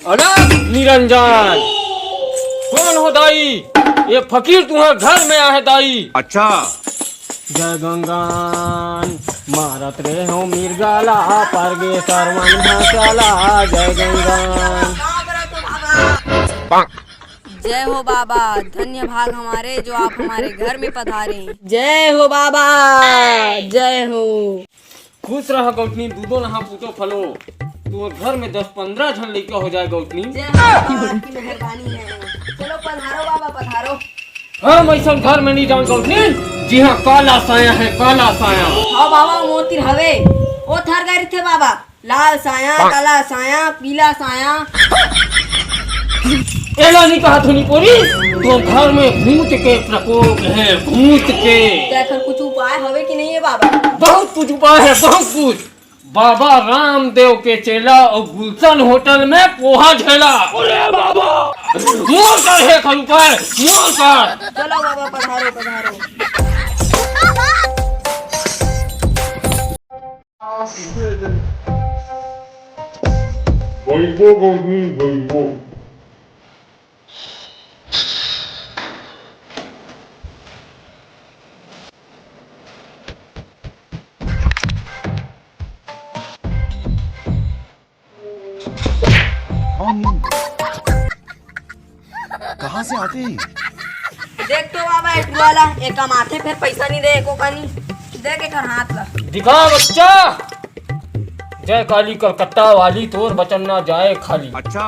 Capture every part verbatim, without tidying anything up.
अरे निरंजन, कौन हो दाई? ये फकीर तुम्हारे घर में आहे दाई। अच्छा। जय गंगान, मारत रहे हो मिर्गाला, परगेसर मन भसाला, जय गंगान। जय हो बाबा, धन्य भाग हमारे जो आप हमारे घर में पधारे। जय हो बाबा, जय हो। खुश रह गौतनी, दूधो नहा पूतो फलो। तोर घर में दस पंद्रह झन लइका हो जाए गौतनी। जय हो बाबा, आपकी मेहरबानी है। चलो पधारो बाबा, पधारो। हम ऐसन घर में नहीं जान गौतनी, जिहाँ काला साया है, काला साया। हाँ बाबा, मोर तीर हवे। ओ थर गए थे बाबा, लाल साया, काला साया, पीला साया। एला नहीं कहा थोनी पोरी, तोर घर में भूत के प्रकोप है, भूत के। तो एकर कुछ उपाय हवे कि नहीं है बाबा? बहुत कुछ उपाय है, बहुत कुछ। बाबा रामदेव के चेला और गुलशन होटल में पोहा झेला। अरे बाबा! मोर कर है खरुपा, मोर कर। चलो बाबा, पधारो, पधारो। Baibo, baibo, baibo. कौन? कहाँ से आते हैं? देख तो बाबा, ए टुरा ला, ए कमाथे फेर पैसा नहीं दे, एको कनी। देख एकर हाथ ला। दिखा बच्चा, जय काली कलकत्ता वाली, तोर बचन ना जाए खाली। अच्छा।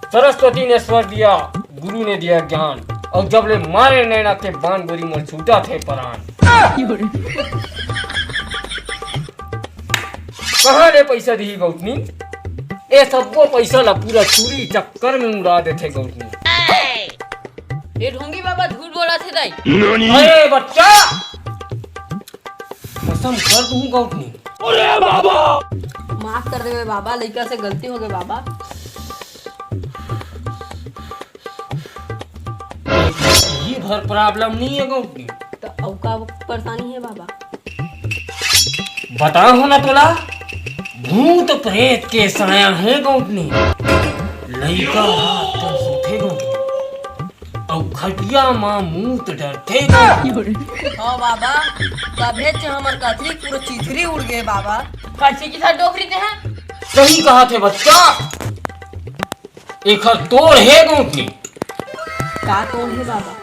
सरस्वती ने स्वर दिया, गुरु ने दिया ज्ञान, और जब ले मारे नैना के बाण गोरी मोर छूटा थे परान। कहाँ ले पैसा दिही गौतनी? ए सबको पैसा ला पूरा चूरी चक्कर में उड़ा देथे गौतनी। ए ढोंगी बाबा झूठ बोला थे दाई। अरे बच्चा, कसम कर दूं गौतनी। अरे बाबा! माफ कर देवे बाबा, लइका से गलती हो गई बाबा। ये भर problem नहीं है गौतनी। तो अउ का परेशानी है बाबा? बताओ ना तोला, भूत प्रेत के साया है गौतनी। लइका रात कन सोथे गौतनी। अउ खटिया मा मूत डरथे गौतनी। हाँ बाबा, तभे से हमर कथरी पूरा चिथरी उड़ गए बाबा। कथरी के साथ डोकरी ते हैं? सही कहा थे बच्चा। एखर तोड़ हे गौतनी। का तोड़ हे बाबा?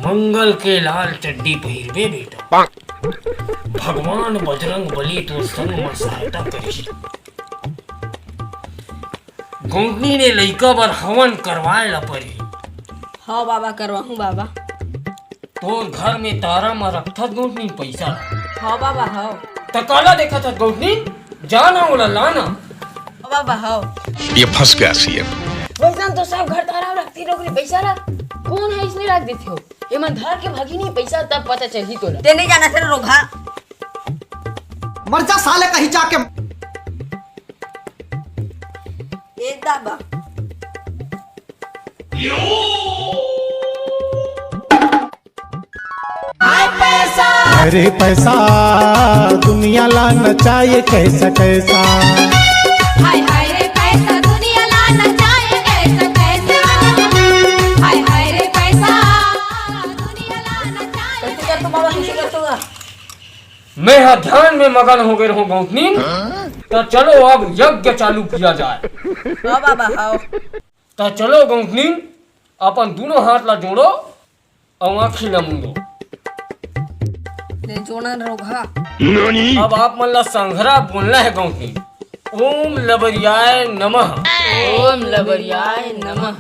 मंगल के लाल चड्डी पहिरबे बेटा। भगवान बजरंग बली तोर संग म सहायता करही। गौतनी ने लइका बर हवन करवाए ला परही। हाँ बाबा, करवाहूँ बाबा। तोर घर में तारा म रखथस गौतनी पैसा। हाँ बाबा, हाँ। त काला देखत हस गौतनी? जा ना ओला ला ना। हाँ बाबा, हाँ। ये फंस गया सीएम। वैसन तो सब घर तारा म रखथे डोकरी पैसा ला। कौन है इसने रख देथे हो? ये मन धर के भागी नहीं पैसा, तब पता चलही तोला। ते नहीं जाना तेरे रोघा। मर जा साले कहीं जाके। ए दाबा। अरे पैसा, दुनिया ला नचाए कैसा कैसा। हाय हाय रे पैसा, दुनिया ला नचाए कैसा कैसा। हाय हाय रे पैसा, दुनिया ला नचाए। कैसे कर तू बाबा, कैसे कर तू? मैं हा ध्यान में मगन हो गए रहूं गौतनी। तो चलो अब यज्ञ चालू किया जाए। हाँ बाबा, हाँ। तो चलो गौतनी, अपन दोनों हाथ ला जोड़ो। अउ आँखी ल मूंदो। ले जोड़न रोघा। अब आप मन ला संघरा बोलना है गौतनी। ओम लबरियाय नमः। ओम लबरियाय नमः।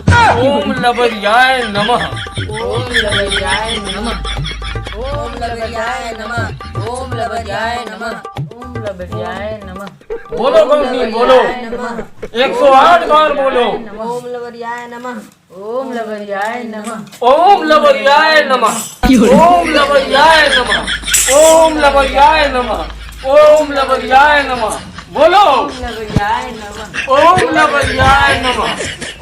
ओम लबरियाय नमः। ओम लबरियाय नमः। ओम लबरियाय नमः। ओम लबरियाय नमः। ओम लबरियाय नमः। बोलो गौतनी, बोलो। एक सौ आठ बार बोलो। ओम लबरियाय नमः। ओम लबरियाय नमः। ओम लबरियाय नमः। ओम लबरियाय नमः। ओम लबरियाय नमः। ओम लबरियाय नमः। बोलो। ओम लबरियाय नमः। ओम लबरियाय नमः।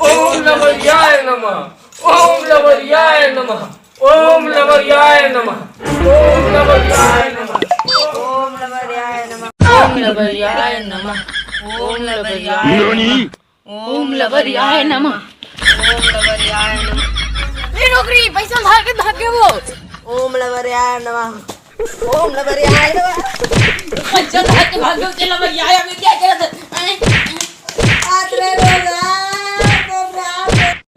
ओम लबरियाय नमः। ओम लबरियाय नमः। ओम लबरियाय नमः। ओम लबरियाय नमः। ओम लबरियाय नमः। ओम लबरियाय नमः। ओम लबरियाय नमः। ओम लबरियाय नमः। ओम लबरियाय नमः। ए, नौकरी, पैसा उधार के भाग गए वो। ओम लबरियाय नमः। ओम लबरियाय नमः। पैसा उधार के भाग गए, चला भाई, आया, मैं क्या कह रहा था?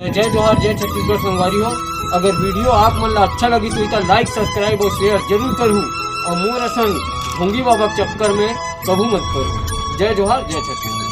जय जोहार, जय छत्तीसगढ़ संगवारी हो। अगर वीडियो आप मन ला अच्छा लगिस होही त लाइक, सब्सक्राइब और शेयर जरूर करहू और मोर असन ढोंगी बाबा के चक्कर में कभू मत पड़हू। जय जोहार, जय छत्तीसगढ़।